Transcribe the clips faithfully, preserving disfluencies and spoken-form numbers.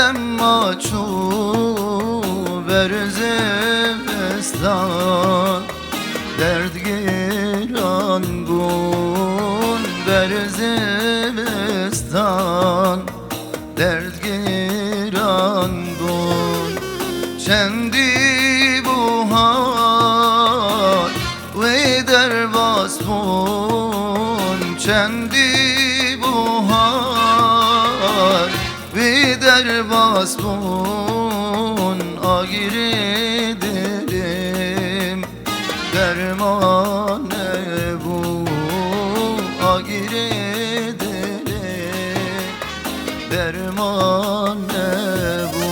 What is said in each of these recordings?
Dema çû ber zivistan, derd giran bûn, ber zivistan, derd giran bûn. Çendî buhar wê derbas bûn, çendî buhar wî derbas bûn, agirê dilim derman nebû, agirê dilim derman nebû.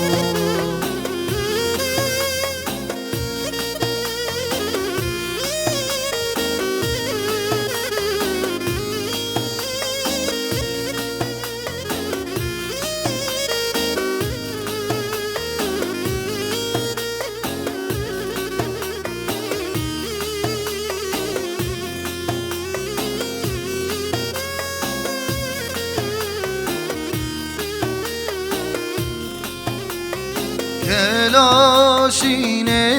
Kelaşînê,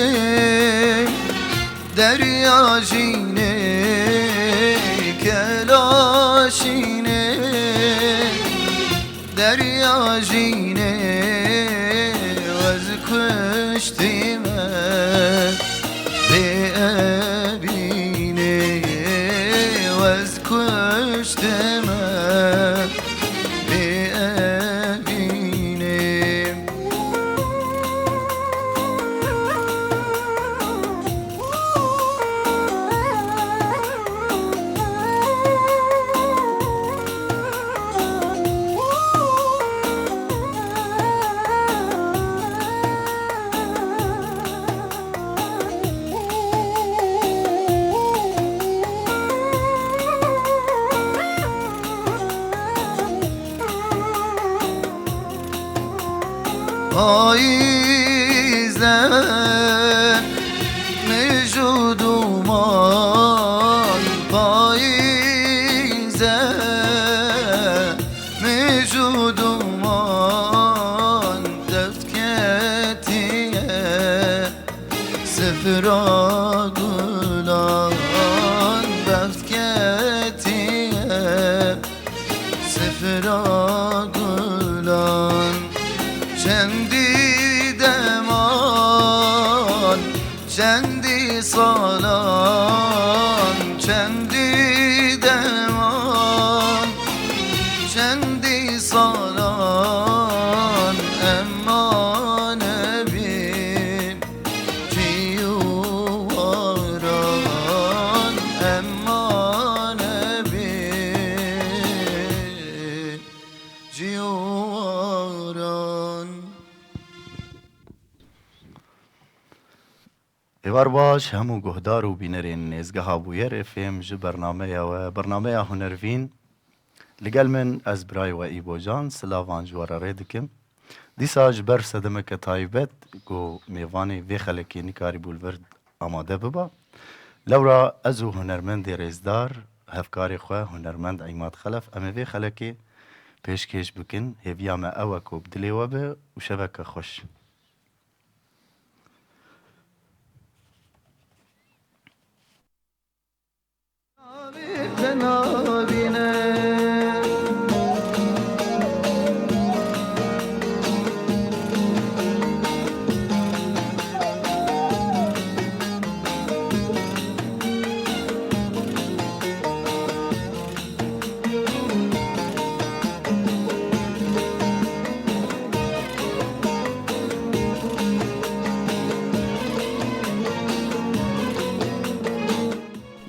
derya jînê, kelaşînê, derya jînê, ez kuştî me bê evînê, ez kuştî me bê evînê. Payîze mij û duman, payîze mij û duman, deft ketiye sifra gulan, deft ketiye sifra gulan. Çendî deman, çendî salan, çendî deman, çendî salan, emma nebî cî û waran, emma nebî cî û waran. Êvar baş hemû guhdar û bînerên nêzgeha Bûyer F M ji bernameya we, bernameya Hunervîn. Li gel min ez birayê we Îbocan, silavan ji we re rê dikim. Dîsa ji ber sedemeke taybet ku mêvanê vê xelekê nikarîbû li vir amade biba, lewra ez û hunermendê rêzdar, hevkarê xwe hunermend Îmad Xelef, em ê vê xelekê pêşkêş bikin. Hêviya me ew e ku bi dilê we be û şeveke xweş.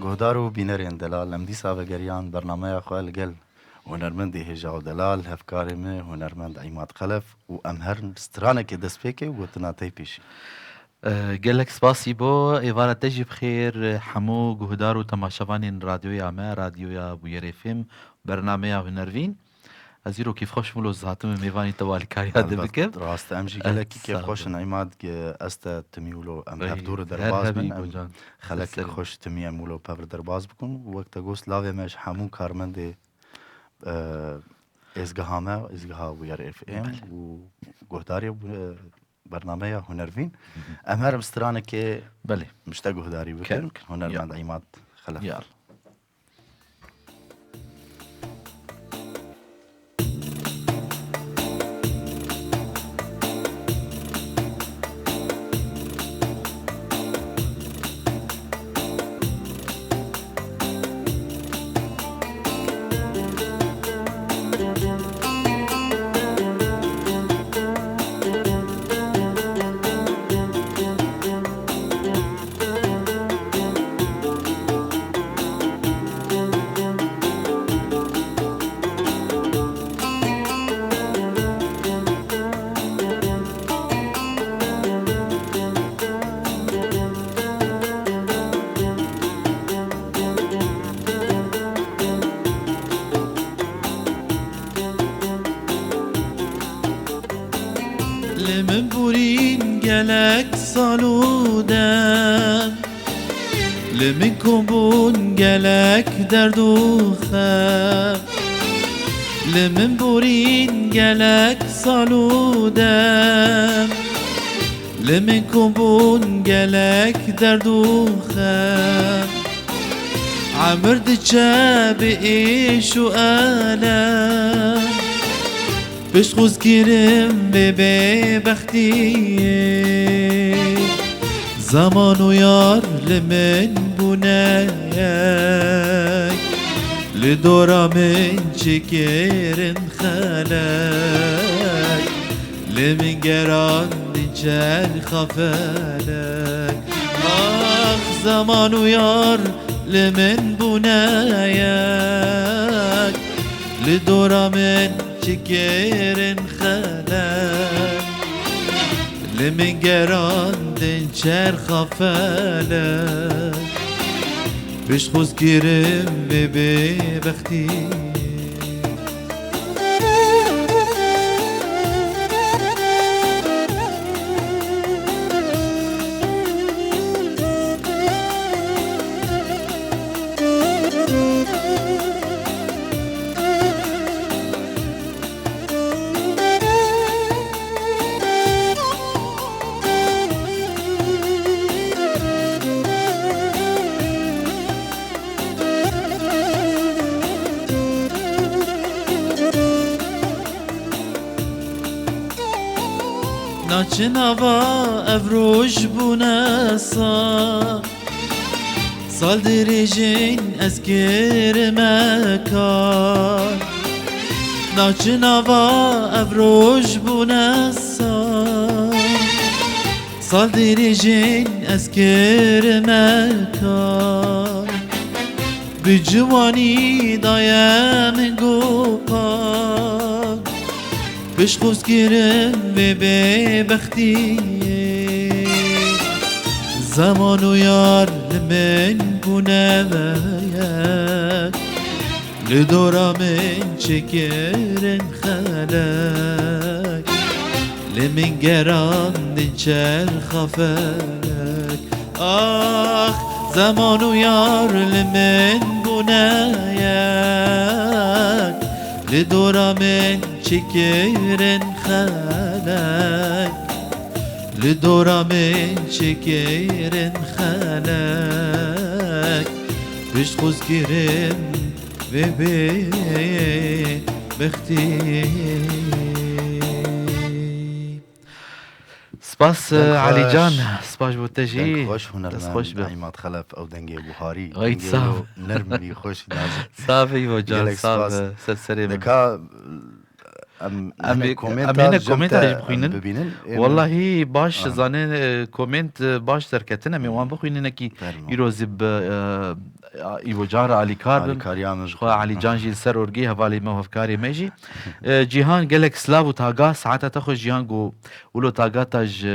Guhdar û bînerên delal, em dîsa vegeriyan bernameya xwe li gel hunermendê hêja û delal, hevkarê me, hunermend Îmad Xelef û em herin stranekê destpêkê û gotina te yê pêşî. Eh, gelek spas Îbo, êvara te jî bi xêr, eh, hemû guhdar û temaşevanên radyoya me, radyoya Bûyer F M, bernameya Hunervîn. Ez îro kêfxweş im wilo ez hatime mêvanî te û alîkariya te bikim. Rast, em jî gelekî kêfxweş in, Îmad, ez te timî wilo em hevdû re derbas bin, em xelekek xweş timî em wilo pev re derbas bikin. Wek te got, lavê me ji hemû karmendê, e, êzgeha me, êzgeha Bûyer F M û guhdarê bû, e, bernameya Hunervîn. Em herin bi stranekê Belê. Mişte guhdarî bikin. Kem, kem. Hunermend Ya. Îmad Xelef. Ya. Li min borîn gelek sal û dem, li min kom bûn gelek derd û xem. Li min borîn gelek sal û dem, li min kom bûn gelek derd û xem. Emir diçe bi êş û elem, pişt xwezkirim vê bêbextiyê. Zeman û yar li min bûne yek, li dora min çi kirin xelek, li min gerandin çerxa felek. Ax, zeman û yar li min bûne yek, li dora min çi kirin xelek, li min gerandin çerxa felek, pişt xwezkirim vê bêbextiyê. Na çi nava ev roj bûne sal, sal dirêjin ez kirime kar. Na çi nava ev roj bûne sal, sal dirêjin ez kirime kar. Bi ciwanî daye min guh qal, pişt xwezkirim vê bêbextiyê. Zeman û yar li min bûne yek, li dora min çêkirin xelek, li min gerandin çerxa felek. Ax, zeman û yar li min bûne yek, li dora min çêkirin xelek, li dora min çêkirin xelek, pişt xwezkirim vê bêbextiyê. Spas, Deng Alî xweş. Can. Spas bo te jî. Deng xweş, Dest hunermend xweş be. Îmad Xelef, ew dengê buharî. Ay, Dengê sağ ol. Wilo nerm bî, xweş, nazik. Sağ be, Îvo Can, Gelek sağ spas. Be. Ser serê min. Deka, em, Em hinek ê-, komenta em hinek jim komenta te jî bixwînin. Bibînin. Ê, Wallahî baş, Aha. Zanê, e, koment, e, baş derketin. Em ê wan bixwînin, hinekî Fermo. Îro zî bi, e, Îvo Can re alîkar bim. Alîkariya min ji Xwe Alî Can jî li ser orgê hevalê me û hevkarê me jî. E, Cîhan, gelek silav û taga, saeta te xweş Cîhan, ku wilo taga te ji, e,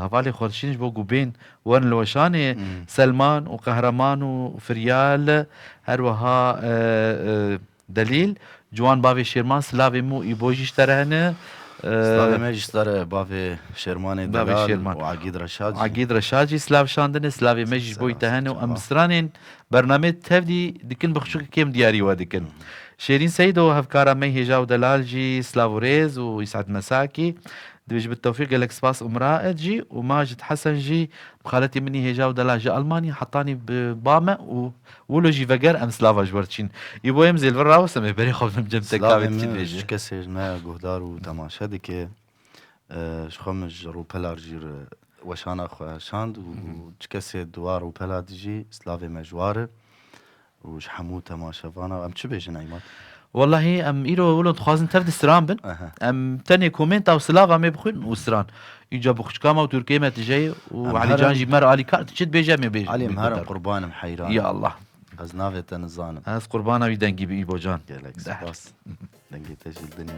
hevalê xwe dişînin ji bo ku bên werin li weşanê Hmm. Selman û Qehreman û Firyal, her wiha, e, e, Delîl, Ciwan bavê Şêrman, silavê min û Îbo jî ji te re hene. E, Silavê me jî ji te re bavê Şêrmanê Bavê Delal Şêrman. Û Agîd Reşad jî. Agîd Reşad jî silav şandine, silavê me jî ji bo te hene û em Selam. Bi stranên bernameyê tevdî dikin, bi xçik kêm diyarî we dikin. Hı hı. Şêrîn Seydo, hevkara me hêja û delal jî silav û rêz û Îsat Mesakî. Dibêje bi tewfîq gelek spas Umra et jî û Macid Hesen jî bi xaletê min î hêja û delal ji Almanya hetanî bi ba me û wilo jî veger em silava ji we re diçîn. Îbo em zêl vir rawestem ê berê xwe bidim cem te Silavê kavê min dikî dibêje. Ji kesê me guhdar û temaşe dike. E, ji xwe min ji rûpela re jî re weşana xwe şand û Hı hı. Ji kesê di wa rûpela de jî silavê me ji wa re û ji hemû temaşevana. Em çi bêjin Eyman? Wellahî em îro wilo dixwazin tev de stran bin. Aha. Em tenê komenta û silava me bixwin û stran. Îca bi xwişka me û Tirkiyê me tije ye û Em Elî Can herin jî me re alîkar, tu çi dibêje em ê bêjin. Alî em herin qurbanim heyran. Ya Allah. Ez navê te nizanim. Ez qurbana wî dengî bi Îbo Can. Gelek Dehret. Spas. Dengê te jî li dinya.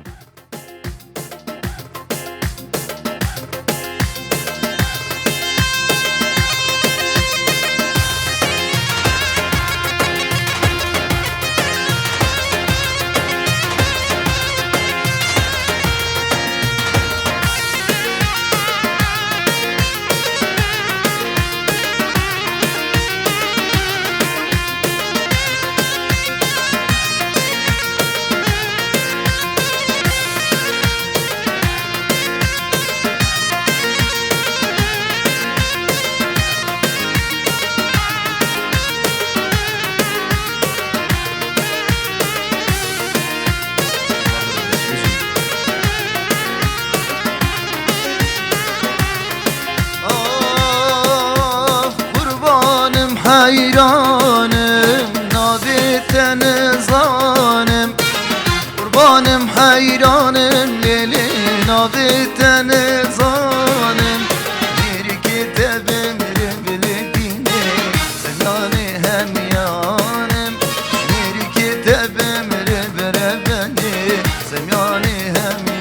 Ah, qurbanim heyranim, navê te nizanim. Qurbanim heyranim, lê lê navê te nizanim. Mêrikê te bimrim lê dînê, semyanê hemyanim. Mêrikê te bimrim rebenê, semyanê hemyanim.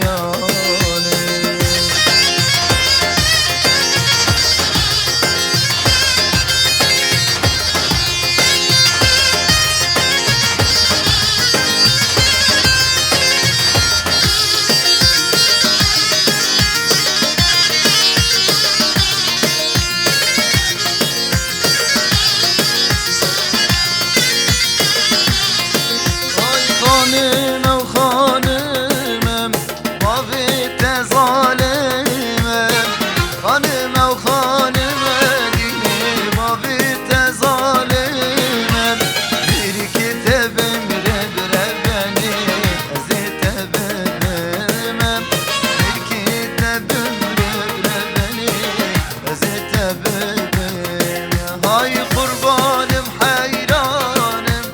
Ay xanim ew xanim em, bavê te zalim em. Xanim ew xanim e dînê, bavê te zalim em. Mêrikê te bimre bire benê, ez ê te bibim em. Mêrikê te bimre bire benê, ez ê te bibim. Hay qurbanim heyranim,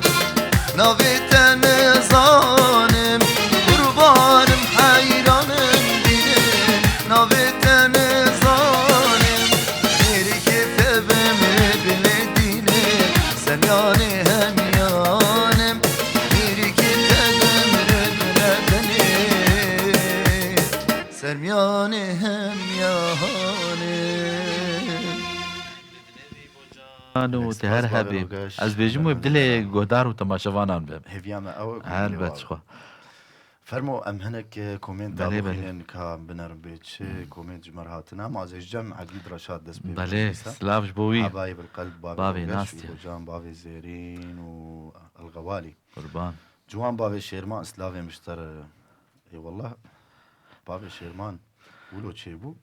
navê te nizanim, qurbanim heyranim dînim, navê te nizanim. Mêrikê te bimrim lê dînim, semyanê hemyanim. Mêrikê te bimrim rebenê, semyanê hemyanim. Ano, te her hebê. Ez bêjim wê bi dilê guhdar û temaşevanan be. Hêviya me ew e ku Helbet dilê xwe. Fermo, em hinek, e, komenta Belê, belê. Bixwînin ka binerin bê çi Hmm. Koment ji me re hatine. Ama ez ê ji Cem Edîb Reşad dest pê Belê, bikim. Silav ji bo wî. Habayê bil qelb, bavê Bavê Rogeş, Nastya. Îbo Can, bavê Zêrîn û Elxewalî. Qurban. Ciwan bavê Şêrman, silavê min ji te re. Ê wallah, bavê Şêrman, wilo çêbû.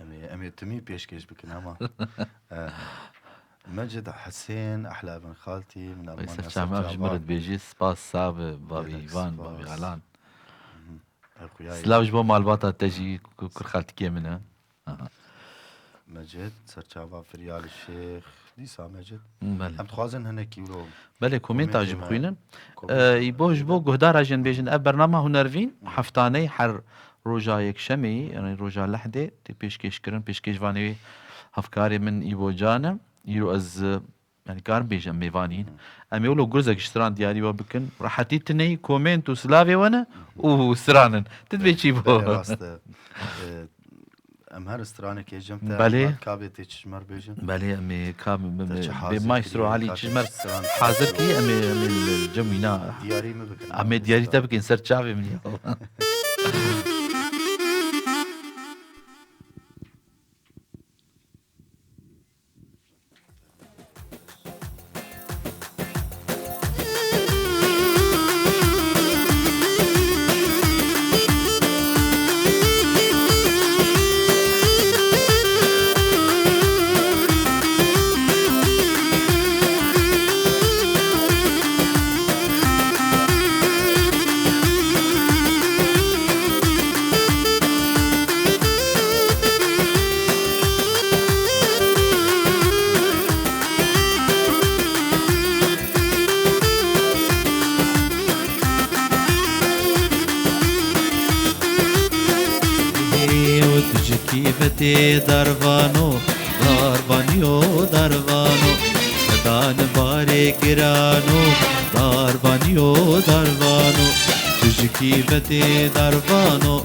Em ê, em ê timî pêşkêş bikin ama. Eh, Mecid Hesên, ehla bin xaltî, min Almanya ser çava ji min re dibêjî, spas, sabe, bavê Gelek Îvan, spas. Bavê Alan. Mhm. Ev xuya ye. Silav ji bo malbata te jî, ku, kur xaltikê min e. Aha. Mecid, serçava Firyalî Şêx, dîsa Mecid. Belê. Em dixwazin hinekî wilo Belê, komenta komêntê jî me, bixwînin. Komêntê Ee, me. Îbo ji bo guhdara jin bêjin, ev bernama hunervîn, Hı. Heftaneyê her roja yekşemê, yani roja lehdê, tê pêşkêşkirin, pêşkêşvanê wê hevkarê min Îbo Can e. Îro ez, e, yani karim bêjim mêvanîn. Hı. Em ê wilo gurzek ji stran diyarî we bikin. Rehetî tineyî komênt û silavê we ne û stranin. Tu dibê çî bo? Belê, rast e. Ee, Em her stranekê cem te Belê. Ka bê tê çi ji me re bêjin? Belê, em ê ka bê, bê, Te çi bê hazir maestro kiriye, Alî ka çi ji me re tê stran hazir kiriye, em ê, em ê li cem wîna. Diyarî min bikin. Em ê diyarî te bikin ser çavê min ya. Tijikî ve tê darvano, darvaniyo darvano. Xwedan barê girano, darvaniyo darvano. Tijikî ve tê darvano,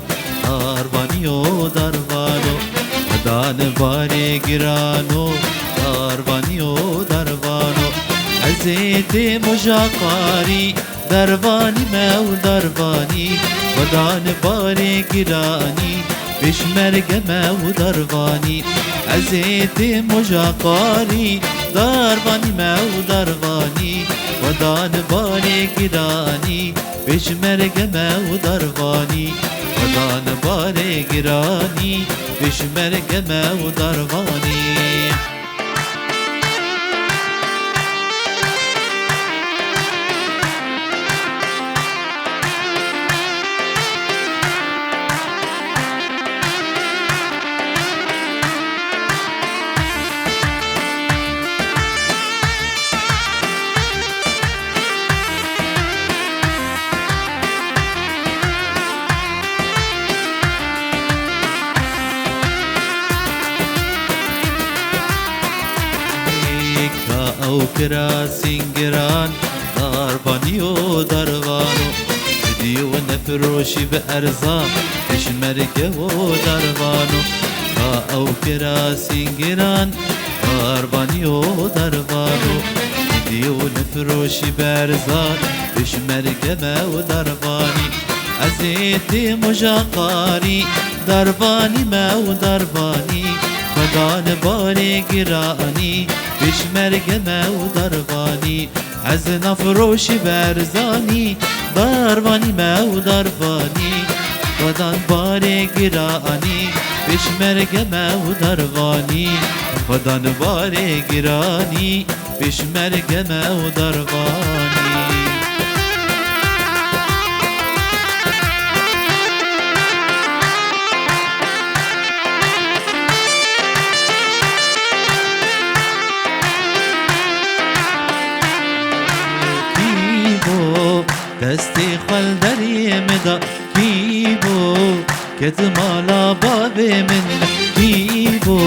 darvaniyo darvano. Xwedan barê girano, darvaniyo darvano. Ez ê têm uja qarî, darvanî me û darvanî, Xwedan barê giranî, pêşmerge me û darvanî. Ez ê têm uja qarî, darvanî me û darvanî, Xwedan barê giranî, pêşmerge me û darvanî. Xwedan barê giranî, pêşmerge me û darvanî. Ka ew kirasîn giran, darvanî û darvano. Didî û nefiroşî bi erzan, pêşmerge û darvano. Ka ew kirasîn giran, darvanî û darvano. Didî û nefiroşî bi erzan, pêşmerge me û darvanî. Ez ê têm uja qarî, darvanî me û darvanî, Xwedan barê giranî, pêşmerge me û darvanî. Ez nafroşî berzanî, darvanî me û darvanî, Xwedan barê giranî, pêşmerge me û darvanî, Xwedan barê giranî. Pêşmerge me û darvanî. Kî bo destê xwe li derê min da? Kî bo ket mala bavê min? Kî bo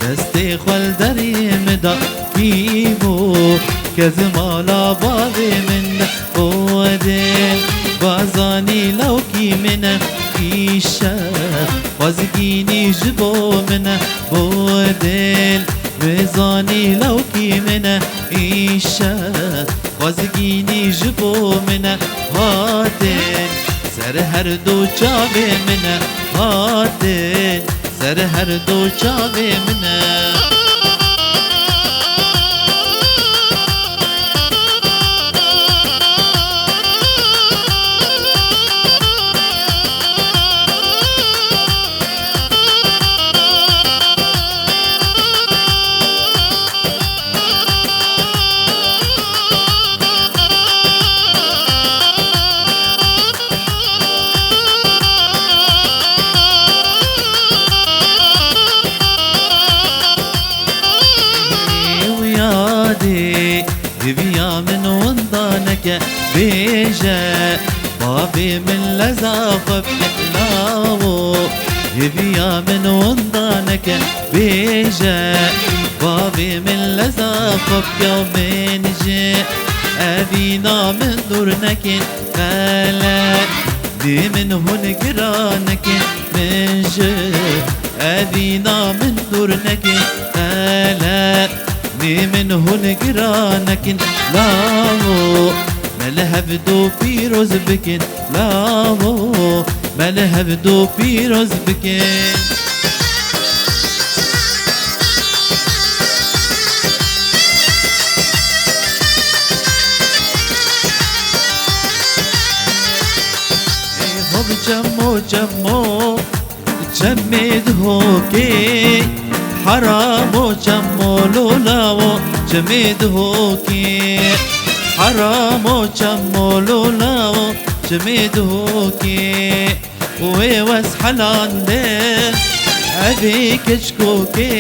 destê xwe li derê min da? Kî bo ket mala bavê min da? Bo dil, ba zanî lawkî min e, îşev xwezgînî ji bo min e. Bo dil, wê zanî lawkî min e, îşev xwezgînî ji bo min e. Hatin ser her du çavê min e, hatin ser her du çavê min e. Ew yadê hêviya min winda neke, bêje bavê min leza xwe bike lawo. Hêviya min winda neke, bêje bavê min leza xwe bike. Min ji evîna min dûr nekin, qele dê min hûn gira nekin. Min ji evîna min dûr nekin, qele dê min hûn gira nekin. Lawo me li hevdu pîroz bikin, lawo me li hevdu pîroz bikin. Ê hov çemo çemo, çemê dihokê, heramo çemo lolawo, çemê dihokê, heramo çemo lolawo, çemê dihokê. Wê wes helande, evê keçkokê,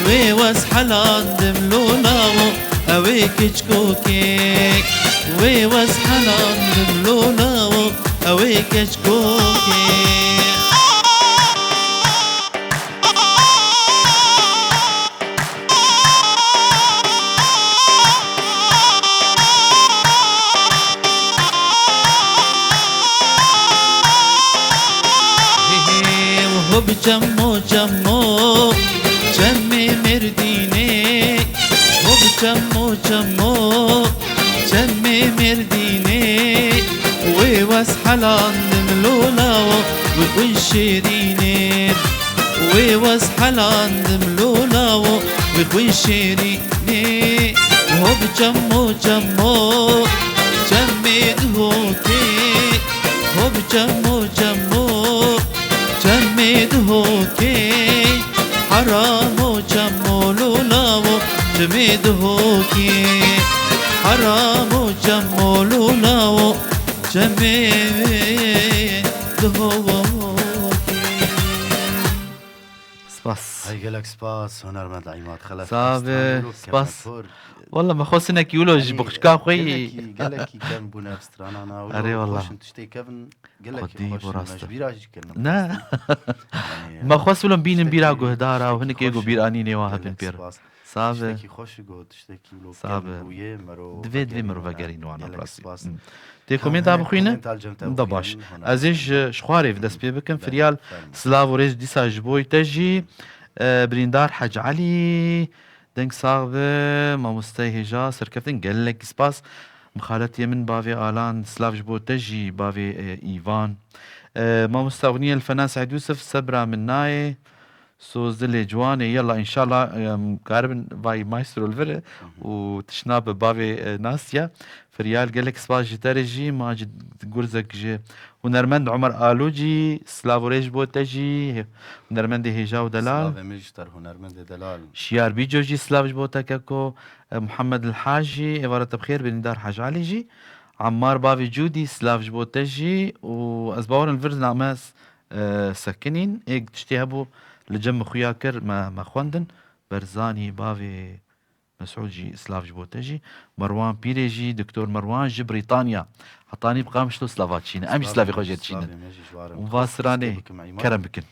wê wes helandim lolawo, ewê keçkokê. Wê wes helandim lolawo, ewê keçkokê. Bi çemo çemo çemê Mêrdînê, ho bi çemo çemo çemê Mêrdînê, wê wez helandim lola wo, wê xwîn şêrînê, wê wez helandim lola wo, wê xwîn şêrînê, ho bi çemo çemo çemê Dihokê, ho bi çemo çemo çemê Dihokê, heramo çemo lolawo, çemê Dihokê, heramo çemo lolawo, çemê Dihokê. Spas. Hey, gelek spas, hunermend Îmad Xelef. Sabe, Kestane, spas. Wala me xwestinekî wilo ji bixçika xwe yî. Gelekî, gelekî kevn bûne ev strana na, wilo Erê wala. Xweşin tiştê kevn. Gelekî Xwedî xweş bu in, rast e. Me ji bîra jî kirine. Ne. Yanî, Me xwest bilom bînin bîra tiştekî, guhdara û tiştekî hinek ê xweş ku bîr in. Anînê wa Gelek hepin pêr. Spas. Sabe. Tiştekî xweş got, tiştekî wilo Sabe. Kevn bûye, mero Divê, divê vegerîne mero wana gelek rastî. Spas. Hmm. Tê komênta bixwîne? Komênta li cem te bixwînin. Da baş. Ez ê ji, ji xwarê dest pê bikim. Belê, Firyal, fermo. Silav û rêz dîsa ji bo te jî. E, birîndar Hec Elî, Deng sax be, mamoste hêja, serkeftin, gelekî spas. Mixaletiyê min bavê Alan, silav ji bo te jî, bavê, e, Îvan. E, mamoste Ewniyel Fenan Seîd Yusuf, sebra min nayê. Soz dilê ciwanê, yalla, înşallah, em, karibin vay maestro li vir û tişna bi bavê, e, Nasya. Firyal, gelek spas ji te re jî, Macid Gurzek ji Hunermend Omer Alû jî, silav û rêz ji bo te jî, hunermendê hêja û delal. Silavê min ji te re hunermendê delal. Şiyar Bîco jî silav ji bo te keko, e, Muhammed El Haj jî, êvara te bi xêr, birîndar Haj Alî jî, Ammar bavê Cûdî silav ji bo te jî û ez bawerim li vir name, e, sekinîn, ê tiştê hebû li cem min xuya kir, me, me xwendin, Berzanî bavê Mesûd jî, silav ji bo te jî. Merwan Pîrê jî, Doktor Merwan ji Brîtanya. Hetanî bi Qamişlo silava çîne. Em jî silavê xwe jê diçînin. Û va stranê kerem bikin.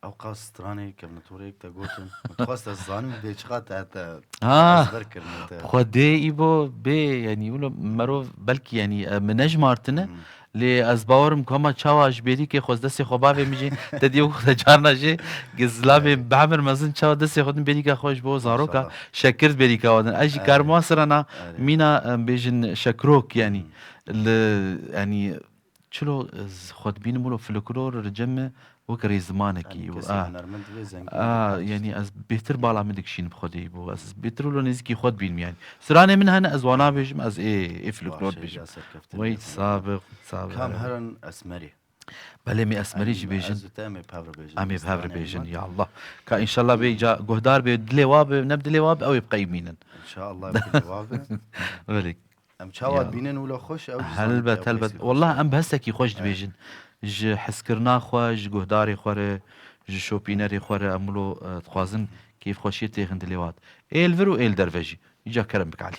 Ew qas stranê ke min torêk te gotin. Min dixwest ez zanim bê çiqa te, te Ha. Ez vir kirin te. Xwedê îbo bê, yanî wilo mero belkî, yanî, e, min nejmartine. Hmm. Lê ez bawerim ku hema çawa ji bêrîkê xwe, ez destê xwe bavê min jî, te dî wek te carna jê, gi zilamê Evet. bi hemir mezin çawa destê xwe din bêrîka xwe ji bo zaroka Maşallah. şekir bêrîka we din. Ez jî Evet. karim wan sira na Evet. mîna, em bêjin şekrok, yanî. Hmm. Li, yanî, çilo ez xwe dibînim wilo folklor li cem me wek rêzimanekî Yanî û, kesê a, hunermend divê zengîn a, bikare yanî tiştê. ez bêtir bala min dikişînim xwedê bû. Ez bêtir wilo nêzîkî xwe dibînim yanî. Stranê min hene ez wana bêjim, ez ê, ê folklor Baş e, dibêjim. ya serkeftin Wey, ya hunermend. sabiq, sabiq. Kam herin esmerî. Belê, me esmerî Em, jî bêjin. ez û te em ê bi hev re bêjin. Em ê bi hev re Stranê bêjin, Emîn. ya Allah. Ka înşallah bê îca guhdar bê, dilê wa bê, ne bi dilê wa bê, ew ê bi qey bînin. Înşallah bi dilê wa bê. Belê. Em çawa Ya. dibînin wilo xweş, ew jî zanî Helbet, te ew helbet. hêsî xweş Wallah, e. em bi hestekî xweş Evet. dibêjin. Ji hezkirina xwe, ji guhdarê xwe re, ji şopînerê xwe re, em wilo, e, dixwazin kêfxweşiyê têxin dilê wat. Ê li vir û ê li derve jî. Îca kerem bik Elî.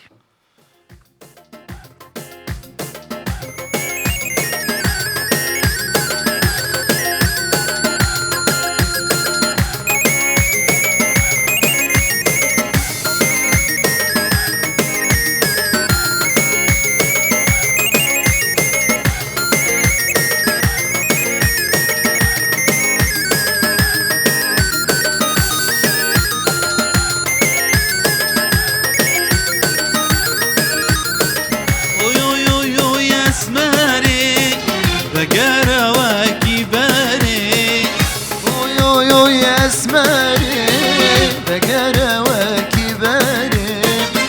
Oy, oy, oy, oy, esmerê, vegere wekî berê. Oy, oy, oy, esmerê, vegere wekî berê.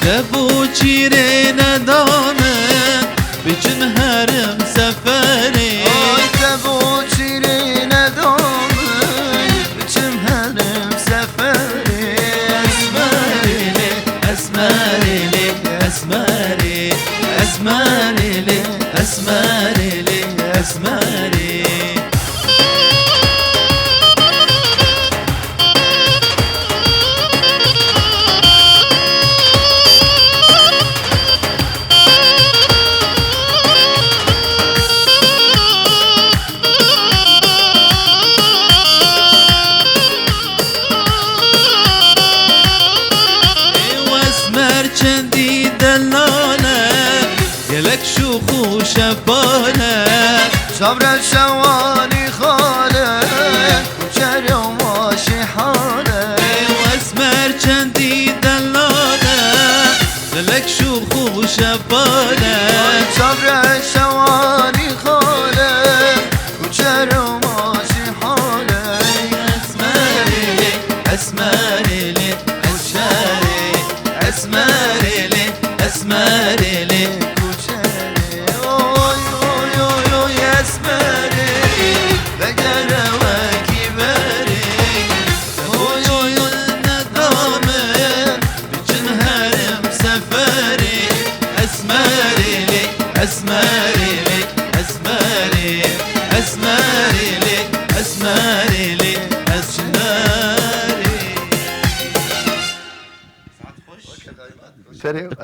Te bo çîrê neda min, biçim herim seferê. Ay, te bo çîrê neda min, biçim herim seferê. Esmerê lê, esmerê lê, esmerê. Esmerê lê, esmerê lê, esmerê. Ê wesmer çendî delal e, gelek şûx û şeval e. Şav re şewanî xal e, û çerê û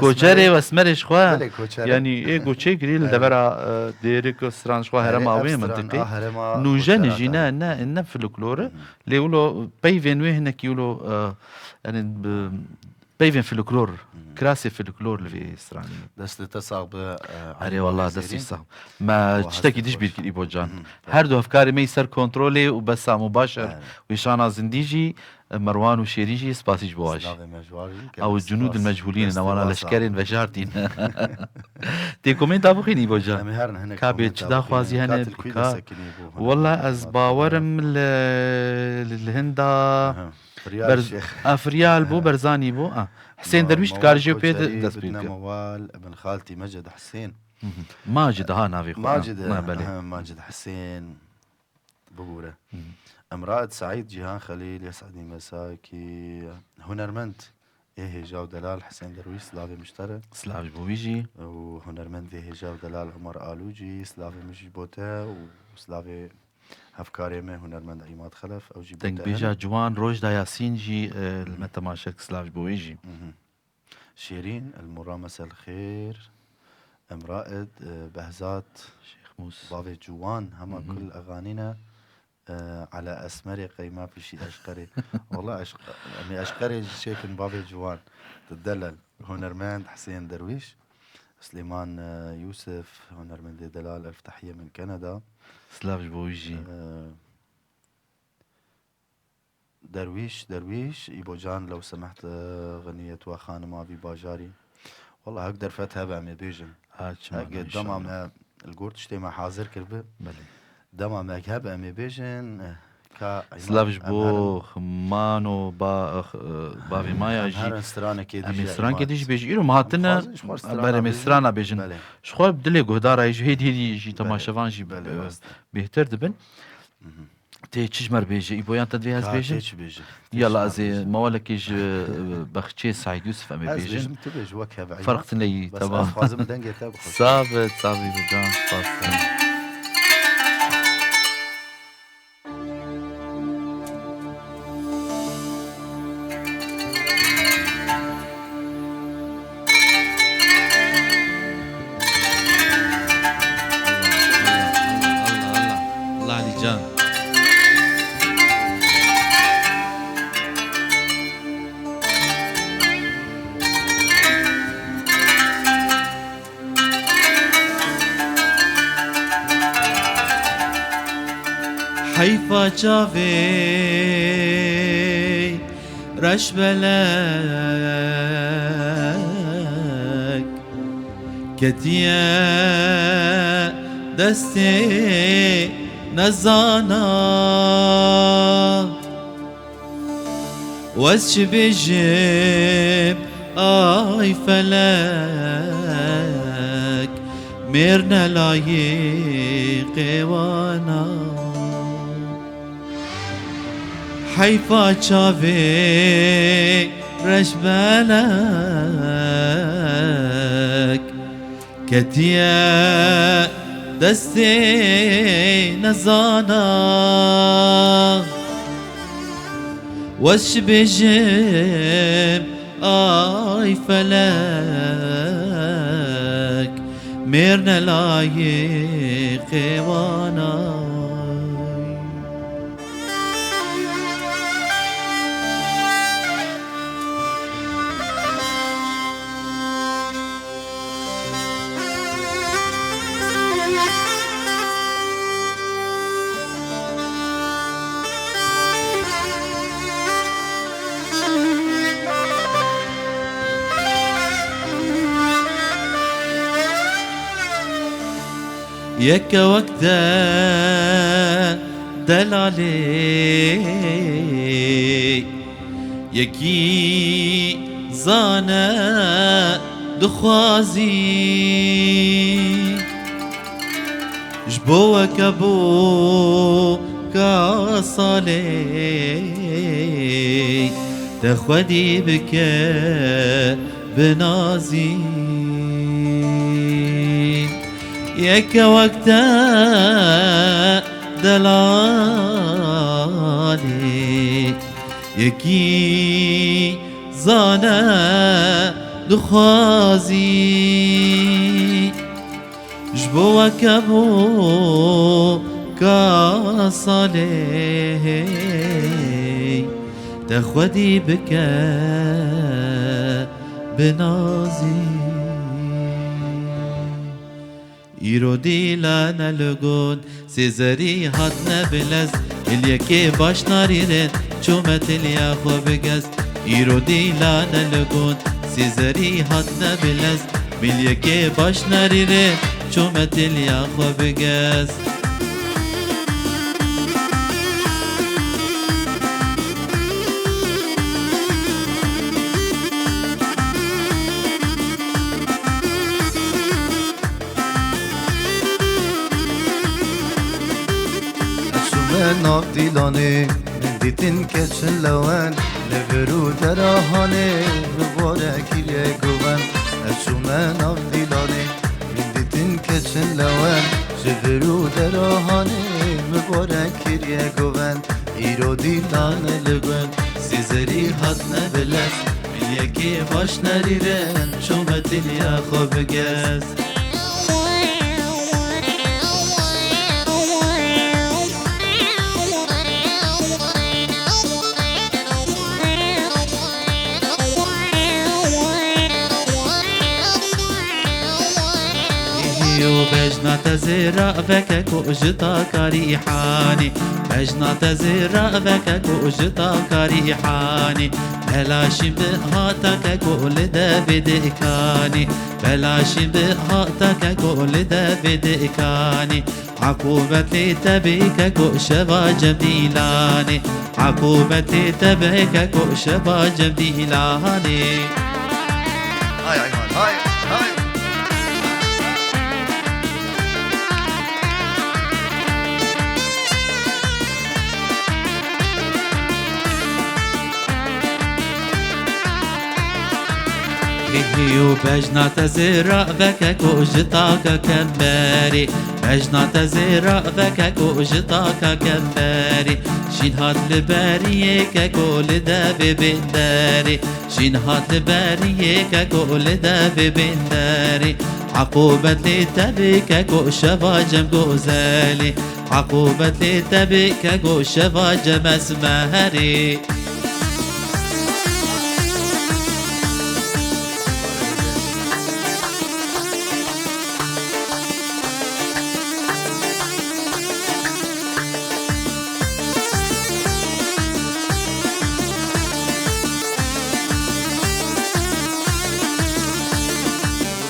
Koçerê û Esmerê ji xwe. Belê, koçerê. Yanî, ê goçê girî li Evet. devera, e, Dêrik û Stran ji xwe Evet, herema ev wê stran, mintîqî. a, herema Nûjen koçera jî ne, tane. ne, ne folklor e. Hı hı. Lê wilo peyvên wê hinekî wilo, e, yanî, bi, peyvên folklor, Hı hı. kirasê folklor li vê stranê. Destê te sax be, e, Erê Elî wala, Zêrîn. destî sax. Me Û tiştekî Hesnê diş xweş. bîr kir, Îbo can. Hı hı. Her du hevkarê me yî ser kontrolê û Besam û Başar Erê. û Şana Zindî jî, Merwan û Şêrîn jî spasî ji bo wa jî. Slavê me ji war jî, Ew gelek cunûd spas. mechûlîn in, Destê ewana spas leşkerên abi. vejartîn. Tê komenta bixwînî, Îbo can. Em ê herin hinek Ka bê komenta çi daxwazî bixwînin. hene, Ka tilkûyî ka. de sekinî bû, hinek Wala komenta ez bixwînin. bawerim li, li, li hinda Aha. Firyal Berz-, Şêx. a, Firyal bû, Aha. Berzanî bû. A. Husên Ma-, Derwîş Mewal dikarî jê pê de Koçerî, dest pê Bidne bike. Mewal, Bin Xaltî Mecid Husên. Mhm. Macid, ha, navê xwe. Macid, Ha, belê. aha, Macid Husên. Bibûre. Hı. Emraet Saîd, Cîhan Xelîl, Yes'edî Mesakî, hunermend ê hêja û delal Hisên Derwîş, silavê min ji te re. Silav ji bo wî jî. Û hunermendê hêja û delal Umar Alû jî, silavê min jî bo te û silavê hevkarê me hunermend Îmad Xelef, ew jî bo te Dengbêja hene. ciwan Rojda Yasîn jî, e, li me temaşe dike, silav ji bo wê jî. Mhm. Şêrîn, El Murra Mesel Xêr, Emraet, e, Behzat, Şêx Mûs. Bavê Ciwan, hema Mhm. kul exanî ne, e, Ala Esmerê qey ma pişî Eşqerê. Wala Eşq-, em ê Eşqerê jî çêkin bavê Ciwan. Tu delal, hunermend Husên Derwîş, Silêman, e, Yûsif, hunermendê delal Elf Tehiye min Kanada. Silav ji bo wî jî. E, Derwîş, Derwîş, Îbo can, lew semehte xeniyet we xanima vî bajarî. Wala hek derfet hebe em ê bêjin. Ha, çima Hek ne, dema inşallah. me li gor tiştê me hazir kirbi. Belê. Dema me hebe em ê bêjin, eh, ka Silav ji em bo herin. Ximano ba-, eh, bavê maya Em jî. herin stranekê Em ê dijî stranekê Îmad. dijî bêjî. Îro me hatine Dixwazin ji xwe strana berê me bêjin. strana bêjin. Belê. Ji xwe dilê guhdara jî hêdî hêdî jî Belê. temaşevan jî, Belê, eh, rast. bêhtir dibin. Mhm. Tê çi ji me re bêje? Îboyan te divê ez Ha, bêjim? tê çi bêje? Tê Yala çi ez ê bêje? mawalekê ji, e, bexçeyê Saîd Yûsif em ê Ez bêjin. bêjim, tu bêje wek heve Ferq Îmad. tine yî, Bes tamam. ez dixwazim dengê te bixwim. Sabe, sabe, can, spas. Allah, Allah, Allah, Lali can. Heyfa çavê reşbelek ketiye destê nezana. Wez çi bêjim, ay felek, mêr ne layîqê wana. Heyfa çavê reşbelek ketiye destê nezana. Wez çi bêjim, ay felek, mêr ne layîqê wana. Yeke wek te delalê, yekî zane dixwazî. Ji bo weke bû ka salê, te xwedî bike bi nazî. Yeke wek te delalê, yekî zane Dixwazî ji bo weke bû ka salê te xwedî bike bi nazî. Îro dîlane li gund, Sêzerî hatine bi lez, miliyekê baş narîrin, çûme tiliya xwe bi gez. Îro dîlane li gund, Sêzerî hatine bi lez, miliyekê baş narîrin, çûme tiliya xwe bi gez. Ez çûme nav dîlanê, min dîtin keçin lewen, li vir û dera hanê, min borekî lê guven. Ez çûme nav dîlanê, min dîtin keçin lewen, ji vir û dera hanê, min borekî lê guven. Îro dîlane li gund, Sêzerî hatine bi lez, miliyekê baş nerîrin, çûme tiliya xwe bi gez. Û bejna te zêra veke ku ji taka rîhanê, bejna te zêra veke ku ji taka rîhanê, belaşîm bi hatake ku li devê dikanê, belaşîm bi hatake ku li devê dikanê. Eqûbet lê te bike ku şeva cem dîlanê. Eqûbet lê te bike ku şeva cem dîlanê. Hay, hay, hay, hay, hay. Hî û bejna te zêra veke ku ji taka kemberê, bejna te zêra veke ku ji taka kemberê. Şîn hat li beriyê ke ku li devê bênderê, şîn hat li beriyê ke ku li devê bênderê. Eqûbet lê te bike ku şeva cem gozelê, eqûbet lê te bike ku şeva cem esmerê.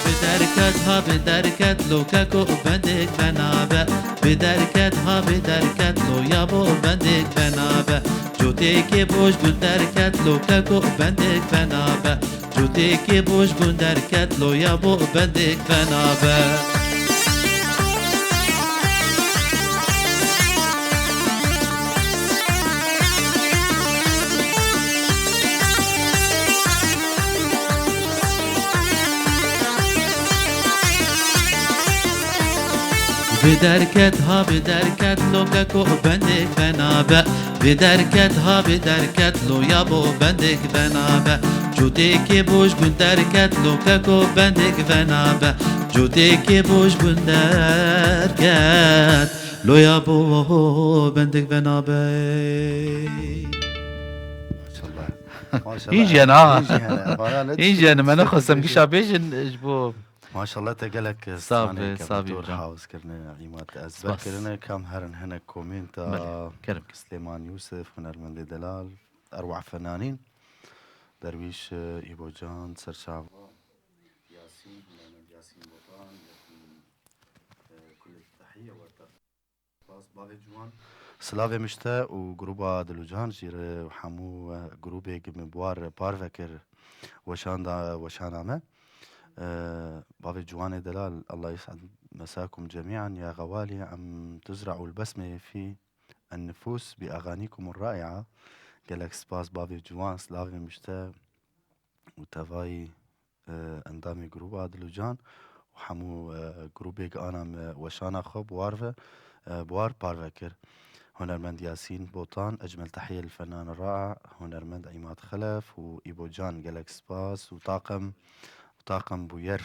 Bi derket ha bi derket, lo keko bendek benabe. Bi derket ha bi derket, lo yabo bendek benabe. Coteke boş bun derket, lo keko bendek benabe. Coteke boş bun derket, lo yabo bendek benabe. Bi derket ha bi derket, lo keko bendek benabe. Bi derket ha bi derket, lo yabo bendek benabe. Coteke boş bun derket, lo keko bendek benabe. Coteke boş bun derket, lo yabo bendek benabe. Maşallah. Maşallah. Hîn jiyane ha. Hîn jiyane. Valla ne Hîn jiyane, me nexwestem gişa bêjin ji bo Maşallah te gelek stranê ke bi tor hawz kirine, îmat ezber kirine, kam herin hinek komenta. Belê, kerem. Silêman Yûsif, hunermendê delal, erwah fenanîn, Derwîş, e, Îbocan, Serçava, Yasîn, hunermend Yasîn Botan, Yasîn, e, kulê tehiye we te. Spas bavê ciwan. Silavê min ji te û grûba Dilucan jî re û hemû, e, grûbê ku min bi war parve kir weşanda, weşana me. E, bavê ciwanê delal, Allah yes'ed mesakum cemî'an ya xewalî, em tuzra'u l-besme fî en-nufûs bi aganîkum r-ra'i'a. Gelek spas bavê ciwan, silavê min ji te û tevayî e, endamê grûba Dilucan û hemû, e, grûbêk ana me weşana xwe bi war ve, e, bi war parve kir. هنرمند ياسين بوطان، أجمل تحية للفنان الرائع هنرمند عماد خلف وإيبو جان، gelek spas û taqem, û taqem Bûyer,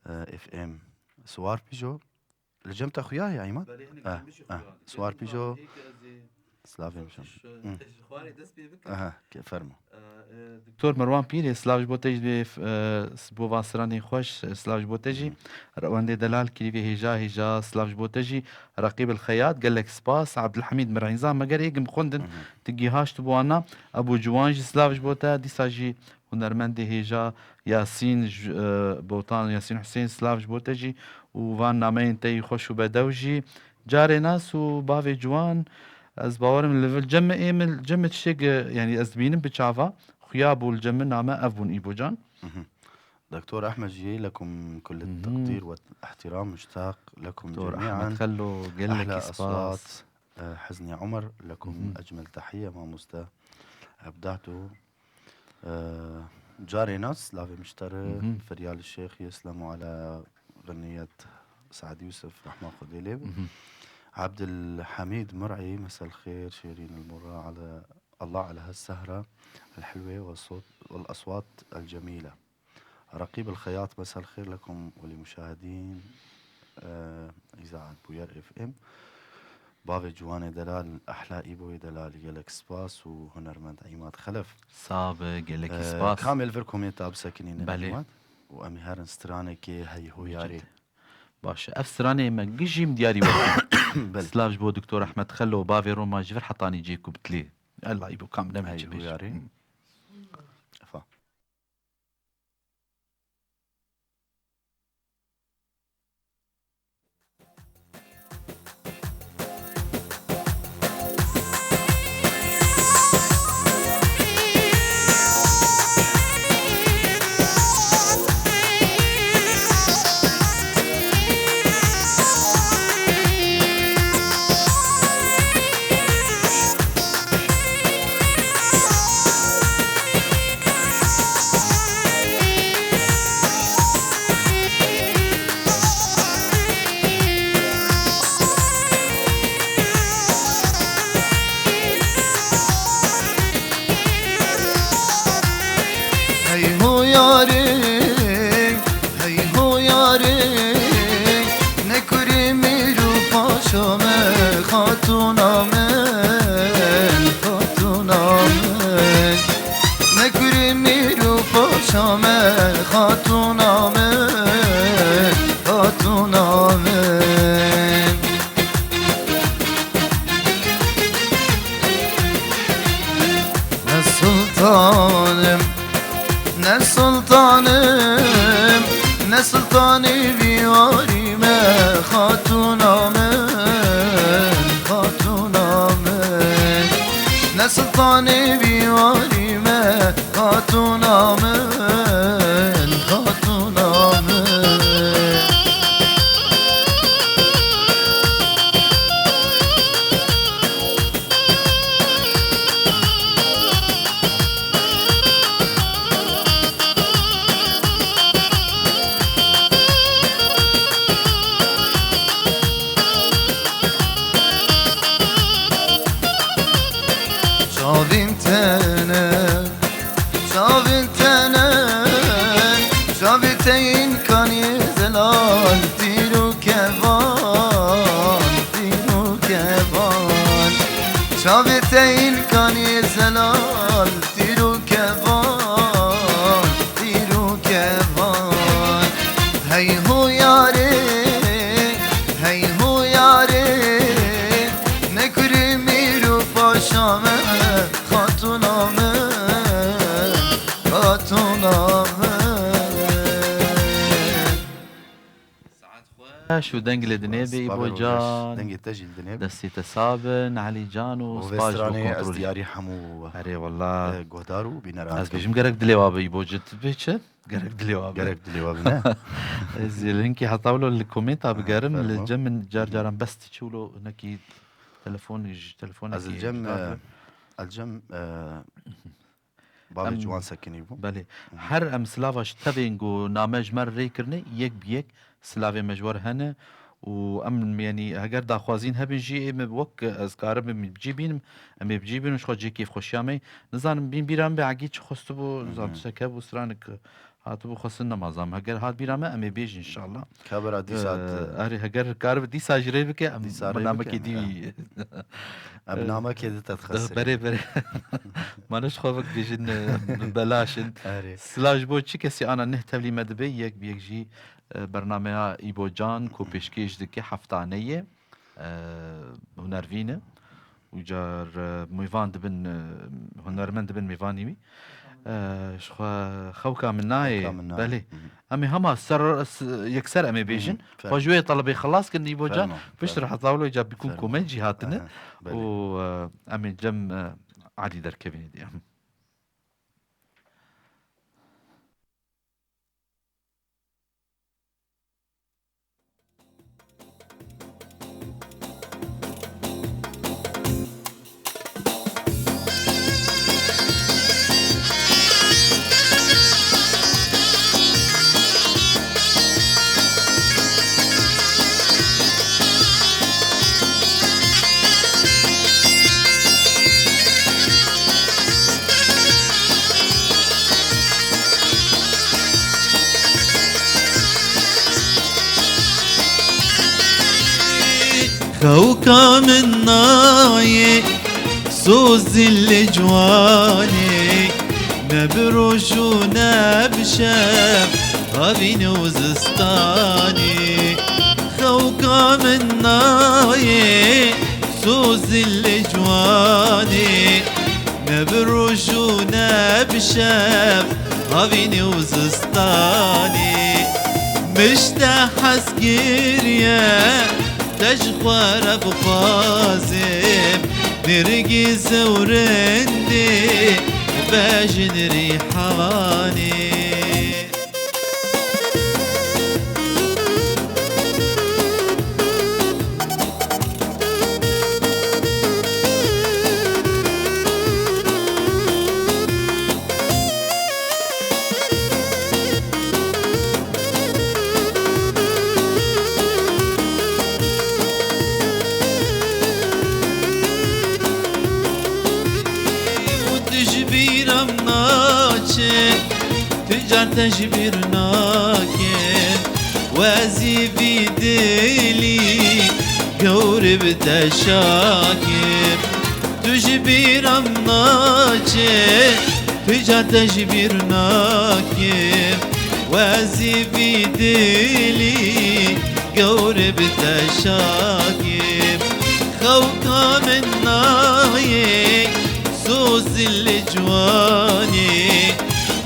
e, F M. Siwar pîjo. Li cem te xuya ye, Îmad? Belê, hinek Ah, jî min jî ah. xuya. Siwar Dikkat pîjo. Slavê min şam. Hı. Ji xwarê dest pê bikin. Aha, ke fermo. Ee, e, Doktor Merwan Pîrê, silav ji bo te jî, e, s-, bo van stranên xweş, e, silav ji bo te jî. Hı. Rewendê delal, kirîvê hêja, hêja, silav ji bo te jî. Reqîb el Xeyat, gelek spas. Abdulhamîd Mirîza, me ger êgim xwendin, Hı hı. tu gihaşt bo wana. Ebû Ciwan jî silav ji bo te. Dîsa jî Hunermendê hêja Yasîn ji, e, Botan, Yasîn Husên, silav ji bo te jî û van nameyên te yî xweş û bedew jî. Carê nas û bavê ciwan, ez bawerim li vir cem me ê min, cem me tiştek, e, yanî ez dibînim bi çava, xuya bû li cem min name ev bûn Îbocan. Mhm. دكتور أحمد جيي، لكم كل Mhm. التقدير والاحترام، مشتاق لكم Doktor جميعا. Ahmed Xelo, gelekî أحلى spas. أصوات، آه، حزني عمر، لكم Mhm. أجمل تحية، ماموستا أبدعتوا. آه، جاري ناس، لافي مشتري، Mhm. فريال الشيخ يسلم على غنية سعد يوسف، رحمة خديلي. Mhm. عبد الحميد مرعي، مساء الخير، شيرين المرة، على الله على هالسهرة الحلوة والصوت والأصوات الجميلة. رقيب الخياط، مساء الخير لكم ولمشاهدين، آه، إذاعة بوير إف إم. Bavê ciwanê delal, ehla Îboyê delal, gelek spas û hunermend Îmad Xelef. Sabe, gelekî Ee, spas. Kamê li vir komê ta bisekinîne Belê. Îmad. Û em ê herin stranekê heyho yarê. Baş e. Ev stranê me gijîm diyarî wekî. Belê. Silav ji bo Doktor Ehmed Xelo, bavê Roma ji vir hetanî cê ku bitlê. Ella Îbo kam deme Heyho çi bêj. Yarê. Hı. Efa. Hey ho yarê, hey ho yarê, ne kurê mêr û paşa me, xatûna min, xatûna min. Ne kurê mêr û paşa me, xatûna min, xatûna min. Ne sultanim, ne sultanim, ne sultanê vî warî me, xatûna min, xatûna min. Ne sultanê vî warî me, xatûna min, xatûna min. Çavên te ne, çavên te ne, çavê te yên kanê zelal, tîr û kevan, tîr û kevan. Çavê te yên kanê zelal, tîr û kevan, tîr û kevan. Hey ho yarê, hey ho yarê, ne kurê mêr û paşa me, xatûna min, xatûna min. Saet xweş û deng li dinê be, Îbo can. Dengê te jî li dinê be. Destê te sabin, Elî can û spas ji bo kontrolê. Û vê stranê ez diyarî hemû, Erê wela. e, guhdar û bîneran Ez dikim. bêjim gerek dilê wa be, Îbo, ji tu bê çi? Gerek dilê wa be. Gerek dilê wa be, ne? Ez ê li hinkî heta wilo li komênta Aha, bigerim, li fermo. cem min car Hı hı. caran bes diçe wilo hinekî telefon, ji telefonekî Ez li cem, ji bar e, bi. ez li cem, e, Bavê Em, ciwan sekinî bû. Belê. Hı hı. Her em silava ji tevên ku name ji me re rê kirine, yek bi yek silavê me ji we re hene û em, yanî, heger daxwazîn hebin jî, ê min wek ez karibim bi cî bînim, em ê bi cî bînin, ji xwe cihê kêfxweşiya me. Nizanim, bîn bîra min bê Egî çi xwestibû, nizanim, tiştek hebû, stranik hatibû xwestin, nema zam. Heger hat bîra me, em ê bêjin, inşallah. Kabira dîsa Ee, erê, heger karibe dîsa jî rê bike, em Dîsa rê namekê bike, dî. Em namekê di te dixesirî. Berê, berê. Ma ne ji xwe vek bêjin, e, bi belaş in. Erê. Sila ji bo çi kesî ana neh tevlî me dibe, yek bi yek jî, e, bernameya Îbo Can, ku pêşkêş dike, heftane ye, e, hunervîn e. Û car, e, mêvan dibin, e, hunermend dibin mêvanî wî. E, ji xwe xewka min nayê. Xewka min nayê. Belê. Hı hı. Em ê hema ser, s-, yekser em ê bêjin. Hı hı. Fermo. Xwe ji wê telebê xelas kirin, Îbo Can. Fermo, Piştre fermo. Heta wilo ca bikûn Fermo. Komên cî hatine. Aha, belê. Û, e, em ê cem, e, Elî derkevînê dê. Xewka min nayê, sozî li ciwanê, ne bi roj û ne bi şev, havîn û zistanê. Xewka min nayê, sozî li ciwanê, ne bi roj û ne bi şev, havînê û zistanê. Min ji te hez kiriye, te ji xwe re bixwazim, nêrgîz û rindê, bejin rîhanê. Û tu ji bîra min naçe, tu car te ji bîr nake. Wezî vî dilî gewr bi te şake. Tu ji bîra min naçe, tu car te ji bîr nake. Wezî vî dilî gewr bi te şake. Xewka min nayê, sozî li ciwanê,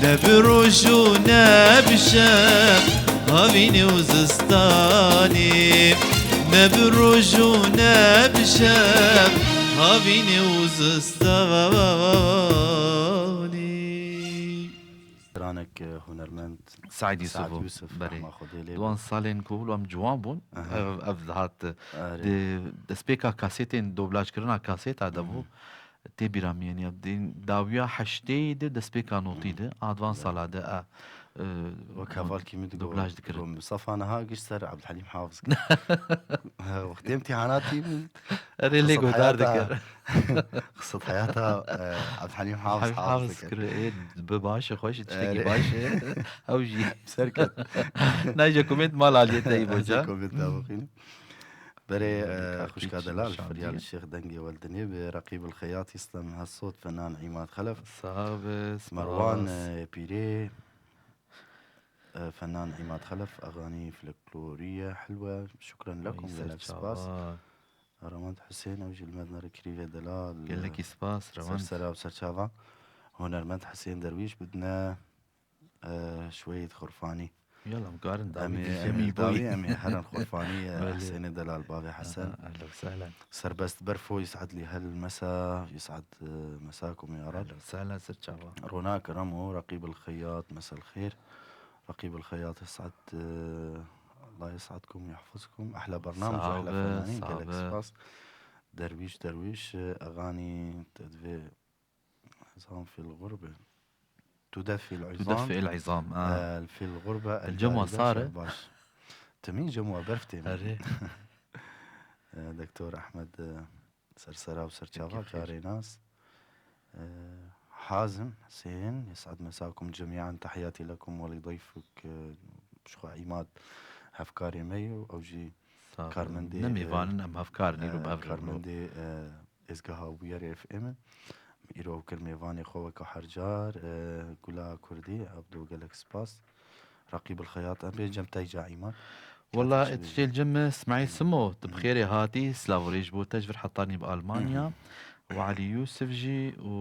ne bi roj û ne bi şev, havînê û zistanê, ne bi roj û ne bi şev, havînê û zistanê. Stranek, e, hunermend Saîd Yusuf Saîd bû. Yusuf, Berê. Rehma Xwedê lê Di wan bû. Salên ku em ciwan bûn, Aha. ev, ev dihat, Erê. di destpêka kasetên, doblajkirina kaseta de bû. Hı hı. Tê bîra min, yanî, di dawiya heştê de, destpêka notî de, a di van Belê. sala de, e, e, Wek hevalkî min digot, doblaj dikirin. Digot, Mistefa niha giş ser Abdulhelîm Hafiz kir. He, wextê imtîhanatî min Erê lê qisat guhdar heyata, dikir. Qisat heyata, e, Abdulhelîm Hafiz, Hafiz Hafiz Hafiz dikir. kir. Ê, bi baş e, xweş e, tiştekî Erê. baş e. Ew jî. Ser ket. Nayê komênt mal aliyê te, Îbo Can. Komênt te bixwînim. Berê, Berê e, Kartî xwişka Çî delal, Şandî. Firyal Şêx dengê weldinê bi Reqîb el Xeyat, Îslam Hesot, Fenan Îmad Xelef, Sax be, Merwan, spas. e, Pîrê, e, Fenan Îmad Xelef, Axanî Folkloriye Hilwe, şukran lekum, Ay, gelek serçava. spas. Ramand Husên, ew jî li me dinere kirîvê delal. Gelekî spas, Ser Ramand. sera û serçava. Hunermend Husên Derwîş bidine, e, şweyê di Xurfanî. Yala, em karin Em dawî ê, dî em ê jemî dawî, boyî. em ê herin Xurfanî, e, Belê. Husênê delal, bavê Hesen. Aha, ehlen sehlen. Serbest Berfo, Yusad Lîhel Mesa, Yusad, e, Mesakum ya Rab. Ehlen sehlen, ser çava. Ronak Ramo, Reqîb el Xeyat, Mesel Xêr. Reqîb el Xeyat, Yusad, e, Allah yes'adkum, yahfazkum. Ehla bernamij, Sağ ehla be, fenanin, sağ gelek be. spas. Derwîş, Derwîş, e, Axanî, te divê Îzam fîl xurbe. Tudefîl îzam. Tudefîl îzam, ha. El fîl xurbe, el El cem cahide wasare. şer baş. Timî cem we berf tê min. Erê. E, Doktor Ehmed, e, sersera û serçava Peki, xêr. Karênas. E, Hazim Hüseyin, يسعد مساكم جميعا، تحياتي لكم ولضيفك, e, ji xwe Îmad hevkarê me ye û ew jî Sağ olun. Karmendê, Ne e, mêvanin em hevkar nîn û e, bi hev re karmendê, e, êzgeha Bûyerê F M in. Îro ew kir mêvanê xwe weke her car, e, Gula Kurdî, Abdo gelek spas. Raqîb el Xeyat, em bê cem te ca Îmad. Wela, Hatice tu jê li cem me, Smaîl Simo, tu bi xêrê hatî, silav û rêz ji bo te ji vir hetanî bi Almanya. Û Elî Yûsif jî û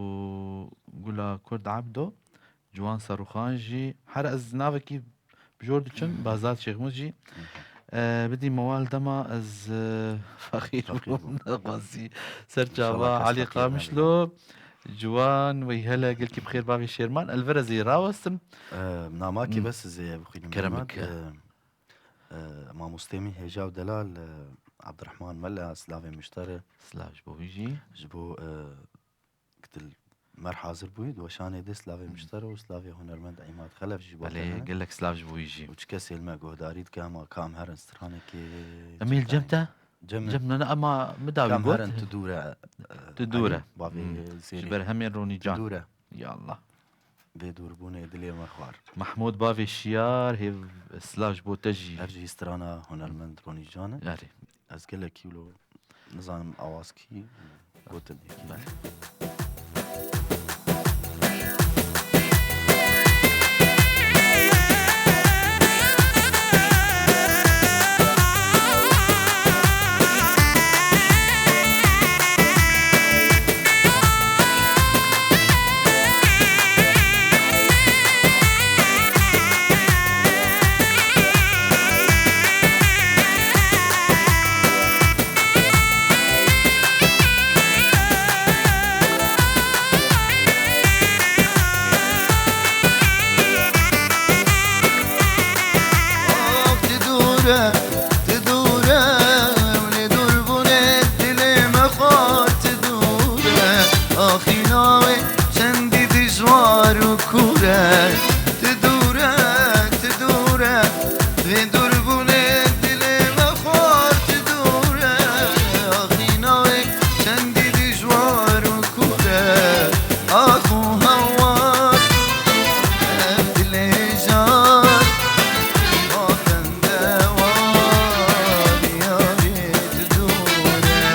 Gula Kurd Abdo, Ciwan Serûxan jî, her ez navekî bi jor diçim, Behzad Şêxmûs jî. E, bidî mewal dema ez, e, fexîr Fexîr bûm, bûm. Nexwazî ser çava. İnşallah kes Elî fexîr Qamişlo, nebe. Ciwan, wey hele, gelkî bi xêr bavê Şêrman. El vir ez ê rawestim. E, namakî Hmm. bes ez ê bixwînim Kerem Îmad. Bike. E, e, mamostê min hêja û delal, e, Abdurrahman Mela, silavê min ji te re. Silav ji bo wî jî. Ji bo, e, ki tu li mer hazir bûyî, di weşanê de silavê min ji te re û silavê hunermend Îmad Xelef jî bo te Belê, hene. Gelek silav ji bo wî jî. Û çi kesê li me guhdarî dike, hema kam herin stranekê Emîl, cem te? Cem me. Cem nane, ama min dawî Kam got. Herin tu dûr e, e, Tu dûr e. Elî, bavê Hmm. Zêrê. Ji ber hemên Ronî Tu Can. dûr e. Ya Allah. Vê dûrbûnê dilê me xwar. Mahmûd bavê Şiyar, hêv silav ji bo te jî. Her jî strana hunermend Ronî Can e. Erê. Ez gelekî wilo nizanim awazkî gotin êkî. Belê. Ah, tu dûr e, tu dûr e, lê dûrbûnê dilê me xwar, tu dûr e. Axîna wê çendî dijwar û kûr e. Tu dûr e, tu dûr e, vê dûrbûnê dilê me xwar, tu dûr e. Axîna wê çendî dijwar û kûr e. Ax û hewar, ev dilê jar, ma bende war, yarê tu dûr e.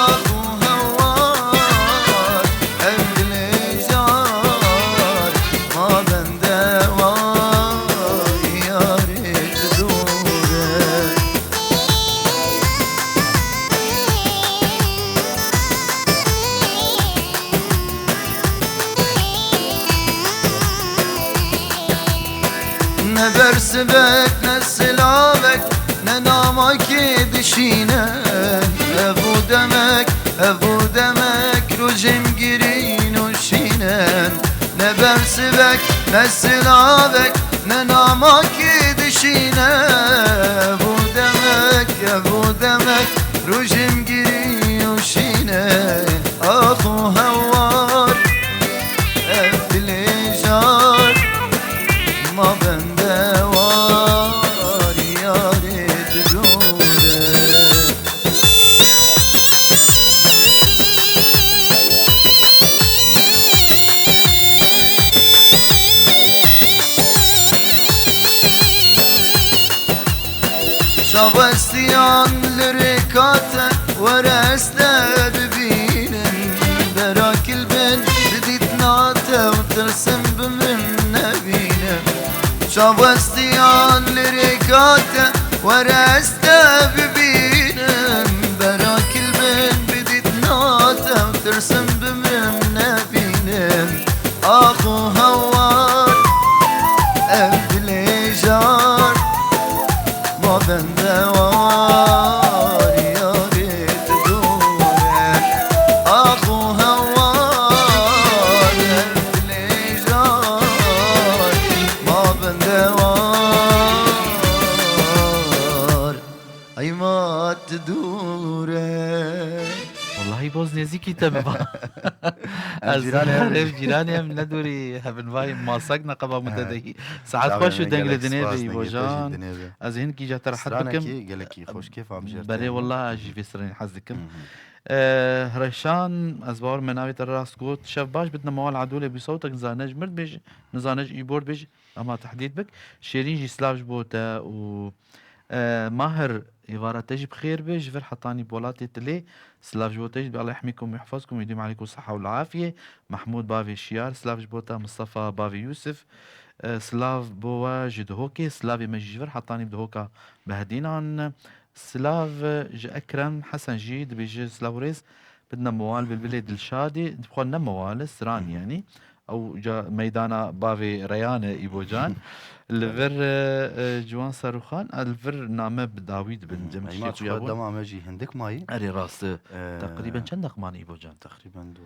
Ax û hewar, ev dilê jar, ma bende war, yarê tu dûr e. Ne bersivek, ne silavek, ne namakê dişîne. Ev û demek, ev û demek, rojêm girîn û şîne. Ne bersivek, ne silavek, ne namakê dişîne. Ev û demek, ev û demek, rojêm girîn û şîne. Ax û hewar, ev dilê jar, ma bende war, yarê tu dûr e. Şavestiyan li rêka te, were ez te bibînim. Berakil bin bi dîtina te û tirsim bimrim nebînim. Şavestiyan li rêka te, were ez te bibînim. Berakil bin bi dîtina te û tirsim bimrim nebînim. Ax û hewar, ev dilê jar, ma bende war, yarê tu dûr e. Ax û hewar, ev dilê jar, ma bende war, ey ma tu dûr e. Wallahî Îboz nêzîkî te biba. Em Ez cîranê hev in. Ev cîranê em ne dûrî hevin vay masak neqeba mı te dehî. Saet Çavê xweş û min deng li gelek dinê spas, be dengê te jî Îbocan. Dinê be. Ez hinkî ca te rehet bikim. Stranekî gelekî xweşkêf am jê. Berê wela ez jî vê stranê hez dikim. Hı hı. Eh, Reşan, ez bawer me navê te rast got. Şev baş bidine mewal Adolê bî sewtek nizane ji mir dibêj, nizane ji Îbor dibêj. Ama tehdît bik. Şêrîn jî silav ji bo te û, e, Mahir, êvara te jî bi xêr be, ji vir hetanî bi welatê Tilê. Silav ji bo te jî, bi Allah yahmikum ve yahfazkum ve yudîm aleykum siha ve afiye. Mahmud bavê Şiyar, silav ji bo te, Mustafa bavê Yusuf. E, silav bo we ji Dihokê, silavê me jî ji vir hetanî bi Dihoka Behdînan. Silav ji Ekrem Hesen jî dibêje, silav û rêz. Bidine mewal Bilbilê Dilşadê, dixwe ne mewal, stran Hı hı. yanî. Ew ca meydana bavê Reyane Îbocan. Li vir, e, e, Ciwan Serûxan, e, li vir name bi dawî dibin. Hı. Cem Eyma Çiçek çiqa Yabon. Dema me jî hindik mayî. Erê rast. E, Teqrîben çend deq mane Îbocan? Teqrîben du,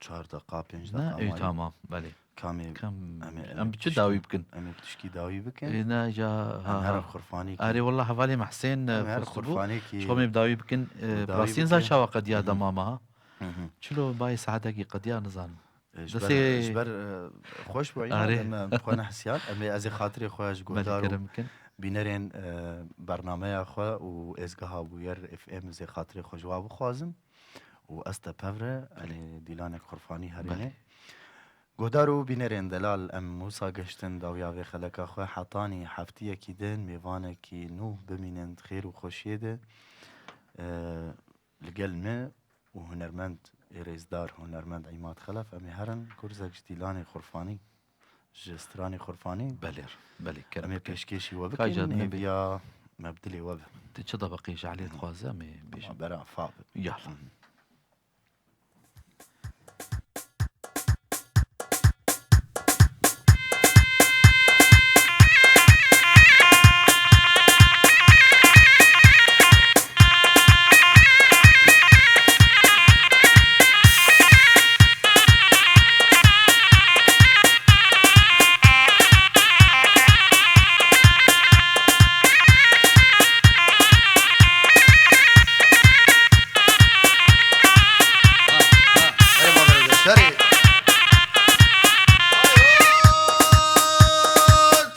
çar deqa, pênc Ne, deqa ey, mayî. Tamam, belê. Kamê Kam, em ê, em em ê bi çi piştî, dawî bikin? Em ê bi tişkî dawî bikin. Ê, ne, ya, ha, Em herin ha. Xurfanîkî. Erê, wallah, hevalê me Hesên, e, Em her xwestibû. Xurfanîkî Çixomê bi dawî bikin, e, bi dawî rastîn zan bikin. Çawa qediya Hı hı. dema me, ha? Hı hı. Çilo bayê saetekî qediya nizanim. E, ji ber, Destê ji ber, e, xweş bû, Îman, Erê. em, em xwe nehsiyan. Em ê, ez ê xatirê xwe ji Belê guhdar û kerem bikin. bînerên, e, bernameya xwe û êzgeha Bûyer F M zê xatirê xwe ji wa bixwazim. Û ez te pevre, em Belê. ê dîlanek xurfanî herîne. Belê. Guhdar û bînerên delal, em wisa gihiştin dawiya vê xeleka xwe. Hetanî heftiyekî din mêvanekî nû bimînin di xêr û xweşiyê de. E, li gel me û hunermend, ê rêzdar hunermend Îmad Xelef, em ê herin kurzek ji dîlanê xurfanî, ji stranê xurfanî. Belê, belê, kerem Em ê bikin. pêşkêşî we Ka bikin, ca nebe. hêviya me bi dilê we be. Tu çi debeqî ji Elî dixwaze, em ê bêjin. Ama bera fa be. Yala. Hı hı.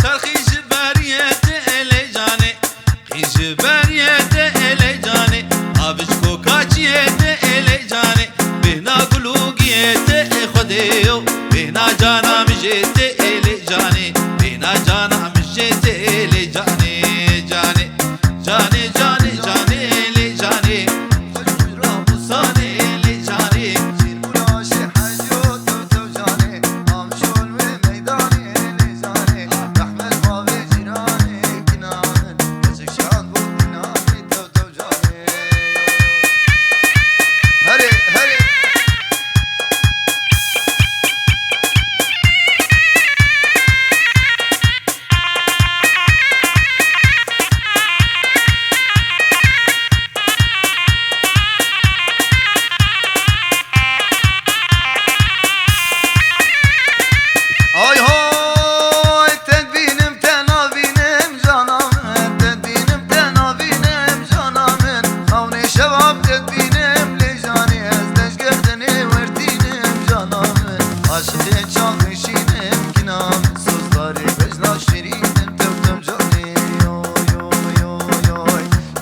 Çerxî ji beriyê te êlê canê, xî ji beriyê te êlê canê, avij kokaçiyê te êlê canê, bêhna gul û giyê te ê Xwedê yo, bêhna cana min jê te êlê canê, bêhna cana min jê te êlê canê, canê, canê, canê, canê, êlê canê. Ay hoy, te dibînim, te nabînim, cana min, te dibînim, te nabînim, cana min. Xewnê şeva te dibînim, lê canê ez deşgerdinê wertînim, cana min. Aşiqê çax nişînim, kina min, sozdarê bejna şirînim, tew tew canê, yo, yo, yo, yo.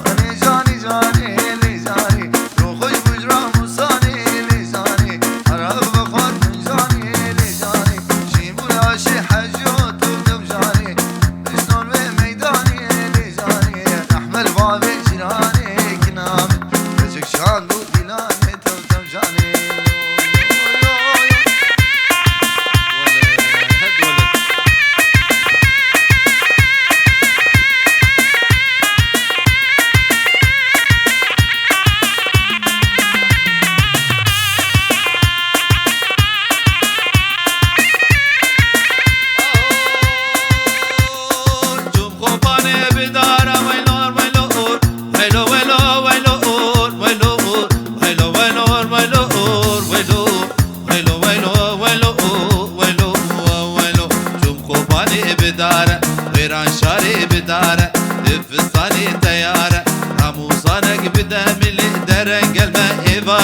Canê, canê, canê, lê canê, ro xweş bû ji Ramûsanê, lê canê, Araq vexwar min canê, lê canê, jî bû aşê hecî û tew tew canê, piştan wê meydanê, lê canê, rehme li bavê cîranê, kina min, keçik şand û dîlanê, tew tew canê.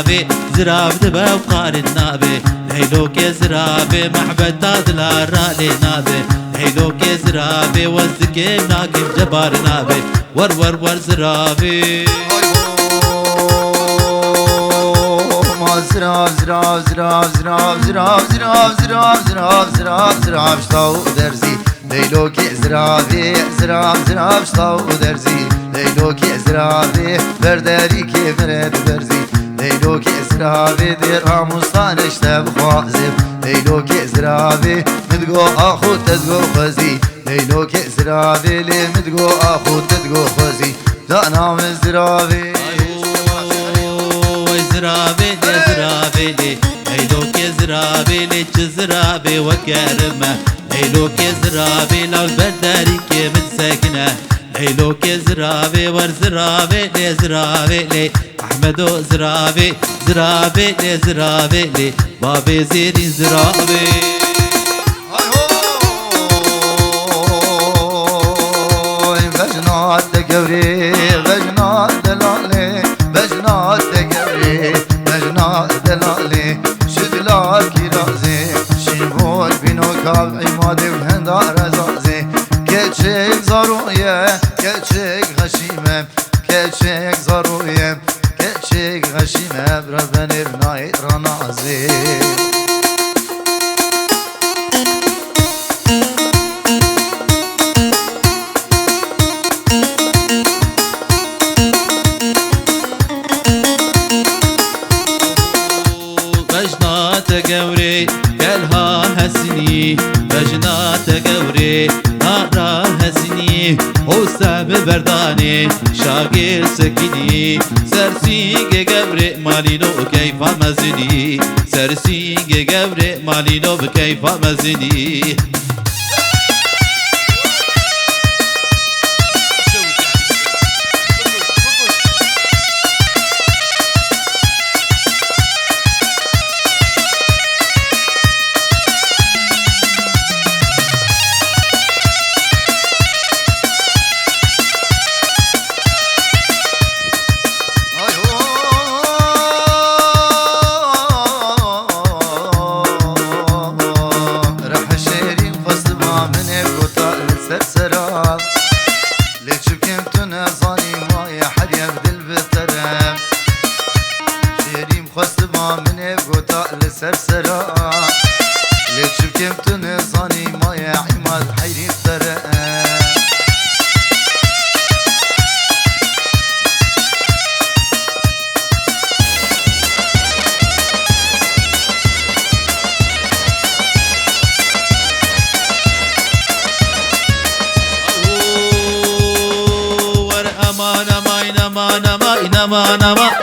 Ziravê, zirav dibe û qarin nabe. Leylokê ziravê, mehbeta dila ra lê nabe. Leylokê ziravê, wez dikim nakim cebar nabe. Wer, wer, wer ziravê. Ma zirav, zirav, zirav, zirav, zirav, zirav, zirav, zirav, zirav, zirav, ştaw derzî. Leylokê ziravê, zirav, zirav, ştaw derzî. Leylokê ziravê, berderî kê mire diberzî. Leylokê ziravê, dê ramûstan eşte bixwazê. Leylokê ziravê, min digo axo te digo xwezî. Leylokê ziravê, lê min digo axo te digo xwezî. Dana min ziravê. Ay ho, ay ziravê lê, ziravê lê. Leylokê ziravê lê, çi ziravê weke rime. Leylokê ziravê, law berderîkê min sekine. Leylokê ziravê, wer ziravê lê, ziravê lê. Ehmedo ziravê, ziravê lê, ziravê lê. Bavê zêrîn ziravê. Ay hoy, vejna te gewrê, vejna delalê, vejna te gewrê, vejna delalê. Şidla kirazê, şînbol bîno kav îmadê û henda rezazê. Keçek zaroye, keçek xeşîme, keçek zaroye, keçek xeşîme, bira benê binayê ranazê. Vejna te gewrê, kelha hesinî, vejna te gewrê, nara hesinî, hosta bi berdanê, şagir sekinî, sersîngê gewrê, malîno keyfa mezinî, sersîngê gewrê, malîno bi keyfa mezinî. Ay ho, reh şêrîn xwestiba min ê gota li ser sera. Lê çikim tu nezanî maye her yek dil bi te re. Şêrîm xwestiba min ê gota li ser sera. Lê çikim tu nezanî maye îmad heyrî te re. Wer eman, eman, eman, eman, eman, eman,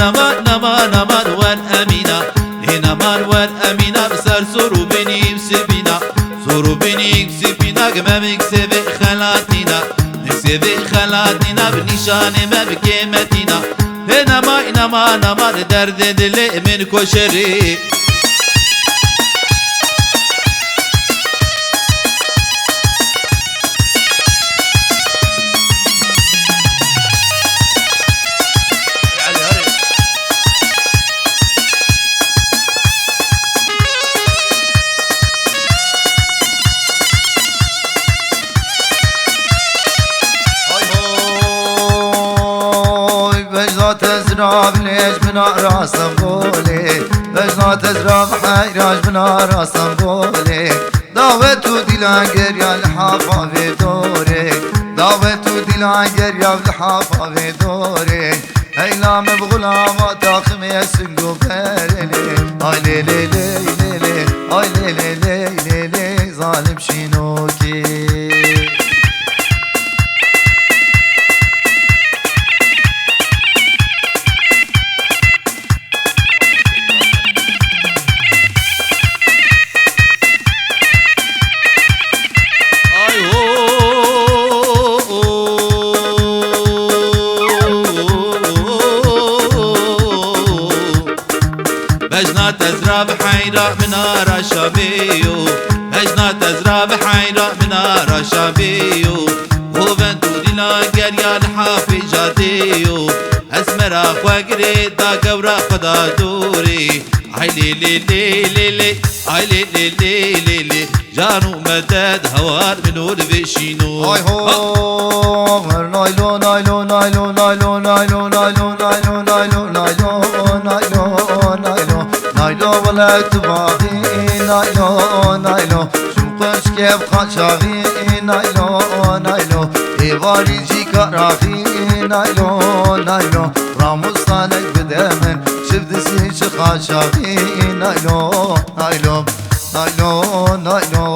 eman, eman, eman, wer Emîna. Hêna man wer Emîna, bi ser sor û binî bi sipîna. Sor û binî bi sipîna, gi me bi sêvê xelatîna. Bi sêvê xelatîna, bi nîşanê me bi kêmetîna. Hê nema, nema, nema, li derdê dilê min koşerî. Ay hoy, vecda tezra bilêj bina rastem golê. Vecda tezra bi heyraj bina rastem golê. Davet û dîlan geriya li hafa vê dorê. Davet û dîlan geriya li hafa vê dorê. Heyla min bi xulama taximê sing û berê lê. Ay lê lê lê lê lê. Ay lê lê lê lê lê. Zalim şînokê. Ay ho, bejna tezra bi heyra min ara Şamê yo. Bejna tezra bi heyra min ara Şamê yo. Hovend û dîlan geriya li hafê cadê yo. Ez mera xwe girê da gewra xwe da dorê. Ay lê lê lê lê lê, ay lê lê lê lê lê. Can û medet hewar min û li vê şîno. Ay ho, naylo, naylo, naylo, naylo, naylo, naylo, naylo, naylo, naylo, naylo, naylo, naylo, wele tu baxî, naylo, naylo, çim qeşkev qaçaxî, naylo, naylo, êvarî jî karaxî, naylo, naylo, ramustanek bide min, çi dizî çi qaçaxî, naylo, naylo, naylo, naylo.